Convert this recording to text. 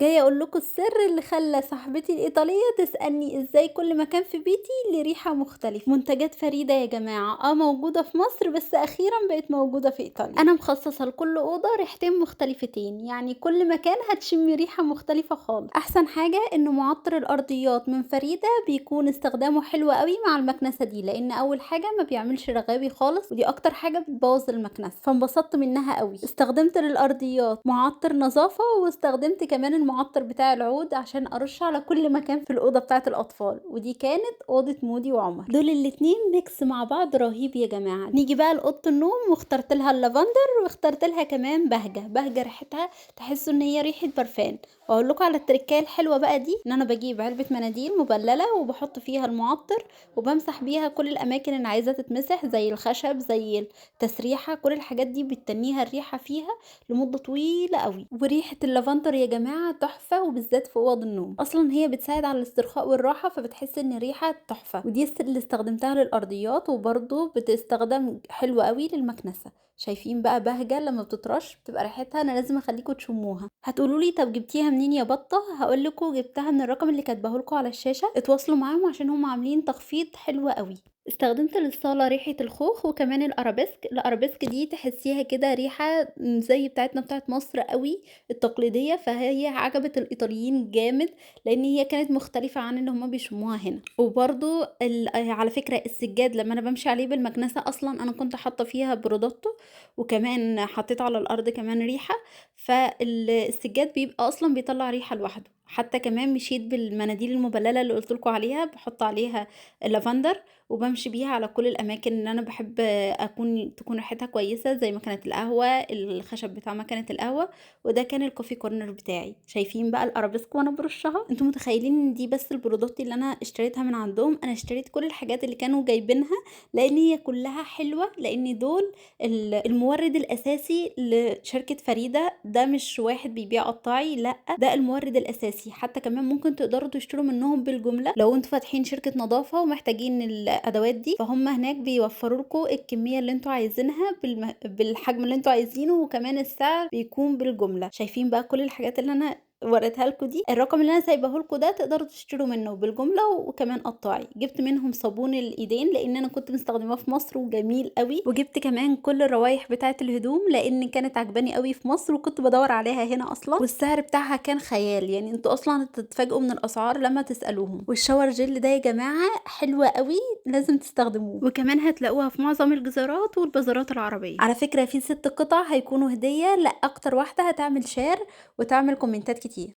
جاية اقول لكم السر اللي خلى صاحبتي الايطالية تسالني ازاي كل مكان في بيتي ليه ريحه مختلفة. منتجات فريدة يا جماعة، موجودة في مصر بس اخيرا بقت موجودة في ايطاليا. انا مخصصة لكل اوضة ريحتين مختلفتين، يعني كل مكان هتشمي ريحه مختلفة خالص. احسن حاجة انه معطر الارضيات من فريدة بيكون استخدامه حلو قوي مع المكنسة دي، لان اول حاجة ما بيعملش رغاوي خالص، ودي اكتر حاجة بتبوظ المكنسة، فانبسطت منها قوي. استخدمت للارضيات معطر نظافة، واستخدمت كمان المعطر بتاع العود عشان ارش على كل مكان في الاوضة بتاعه الاطفال، ودي كانت اوضة مودي وعمر. دول الاتنين mix مع بعض رهيب يا جماعة. نيجي بقى لاوضه النوم، واخترت لها اللافندر، واخترت لها كمان بهجة. بهجة ريحتها تحسوا ان هي ريحه برفان. واقول لكم على التركايه الحلوة بقى دي، ان انا بجيب علبة مناديل مبلله وبحط فيها المعطر وبمسح بيها كل الاماكن اللي عايزه تتمسح، زي الخشب زي التسريحه، كل الحاجات دي بتتنيها الريحة فيها لمدة طويلة قوي. وريحه اللافندر يا جماعة تحفة، وبالذات في اوض النوم، اصلا هي بتساعد على الاسترخاء والراحة، فبتحس ان ريحه تحفة. ودي اللي استخدمتها للارضيات، وبرده بتستخدم حلوة قوي للمكنسه. شايفين بقى بهجة لما بتترش بتبقى ريحتها، انا لازم اخليكم تشموها. هتقولوا لي طب جبتيها منين يا بطه؟ هقول لكم جبتها من الرقم اللي كاتباه لكم على الشاشة، اتواصلوا معاهم عشان هم عاملين تخفيض حلو قوي. استخدمت للصاله ريحه الخوخ وكمان الارابيسك. الارابيسك دي تحسيها كده ريحه زي بتاعتنا بتاعت مصر قوي التقليدية، فهي عجبت الايطاليين جامد لان هي كانت مختلفة عن اللي هما بيشموها هنا. وبرده على فكرة السجاد لما انا بمشي عليه بالمكنسه اصلا انا كنت حاطه فيها prodotto، وكمان حطيت على الارض كمان ريحه، فالسجاد بيبقى اصلا بيطلع ريحه لوحده. حتى كمان مشيت بالمناديل المبلله اللي قلت لكم عليها، بحط عليها اللافندر وبمشي بيها على كل الاماكن اللي انا بحب تكون ريحتها كويسة، زي مكنه القهوة، الخشب بتاع مكنه القهوة، وده كان ال coffee corner بتاعي. شايفين بقى الارابيسك وانا برشها؟ انتوا متخيلين ان دي بس ال prodotti اللي انا اشتريتها من عندهم؟ انا اشتريت كل الحاجات اللي كانوا جايبينها لان هي كلها حلوة، لان دول المورد الاساسي لشركة فريدة. ده مش واحد بيبيع قطاعي، لا ده المورد الاساسي. حتى كمان ممكن تقدروا تشتروا منهم بالجملة لو انتوا فاتحين شركة نظافة ومحتاجين الادوات دي، فهم هناك بيوفروا لكم الكمية اللي انتوا عايزينها بالحجم اللي انتوا عايزينه، وكمان السعر بيكون بالجملة. شايفين بقى كل الحاجات اللي انا وريتها لكم دي؟ الرقم اللي انا سايباه لكم ده تقدروا تشتروا منه بالجملة وكمان قطاعي. جبت منهم صابون الايدين لان انا كنت مستخدماه في مصر وجميل قوي، وجبت كمان كل الروايح بتاعه الهدوم لان كانت عجباني قوي في مصر وكنت بدور عليها هنا اصلا، والسعر بتاعها كان خيال، يعني انتوا اصلا هتتفاجئوا من الاسعار لما تسالوهم. والشاور جل ده يا جماعة حلوة قوي، لازم تستخدموه، وكمان هتلاقوها في معظم الجزارات والبازارات العربية. على فكرة في 6 قطع هيكونوا هديه لاكتر واحدة هتعمل share وتعمل كومنتات كتير.